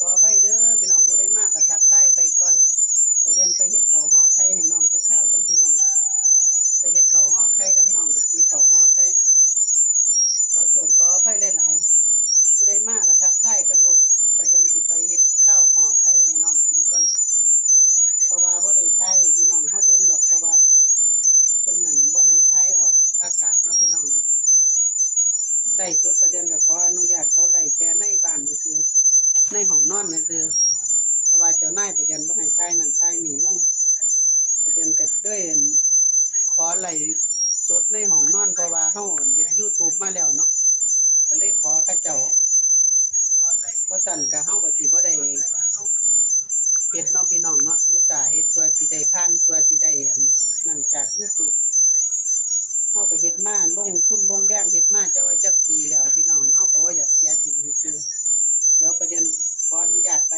ຂໍອະໄພເດີພີ່ນ້ອງ ຜູ້ໃດມາກໍທັກທາຍໄປກ່ອນ. ປາແດນໄປເຮັດເຂົ້າຫໍ່ໄຂ່ໃຫ້ນ້ອງຈັກຄາວກ່ອນພີ່ນ້ອງ. ໄປເຮັດເຂົ້າຫໍ່ໄຂ່ກັນ ນ້ອງກໍກິນເຂົ້າຫໍ່ໄຂ່. ຂໍໂທດຂໍອະໄພຫຼາຍໆ. ຜູ້ໃດມາກໍທັກທາຍກັນໂລດ. ປາແດນຊິໄປເຮັດຄາວຫໍ່ໄຂ່ໃຫ້ນ້ອງກິນກ່ອນ ເພາະວ່າບໍ່ໄດ້ຖ່າຍໃຫ້ພີ່ນ້ອງເຮົາເບິ່ງດອກ ເພາະວ່າເພິ່ນນັ້ນບໍ່ໃຫ້ຖ່າຍອອກອາກາດເນາະພີ່ນ້ອງ. ໄລຟ໌ສົດປາແດນກໍຂໍອະນຸຍາດເຂົາໄລຟ໌ແຕ່ໃນບ້ານຊື່ໆ ໃນຫ້ອງນອນຊື່ໆ ເພາະວ່າເຈົ້ານາຍປາແດນບໍ່ໃຫ້ຖ່າຍນັ້ນຖ່າຍນີ້ລົງ. ປາແດນກໍເລີຍຂໍໄລຟ໌ສົດໃນຫ້ອງນອນ ເພາະວ່າເຮົາເຮັດຢູທູບມາແລ້ວເນາະ ກໍເລີຍຂໍເຂົາເຈົ້າ. ບໍ່ຊັ້ນກໍເຮົາກໍຊິບໍ່ໄດ້ເຮັດເນາະພີ່ນ້ອງເນາະ. ອຸດສ່າເຮັດ ຊົ່ວຊິໄດ້ຜ່ານ ຊົ່ວຊິໄດ້ອັນນັ້ນຈາກຢູທູບ. ເຮົາກໍເຮັດມາ ລົງທຶນລົງແຮງເຮັດມາ ຈະວ່າຈັກປີແລ້ວພີ່ນ້ອງ ເຮົາກໍບໍ່ຢາກເສຍຖິ້ມຊື່ໆ. ດຽວປາແດນຂໍອະນຸຍາດໄປ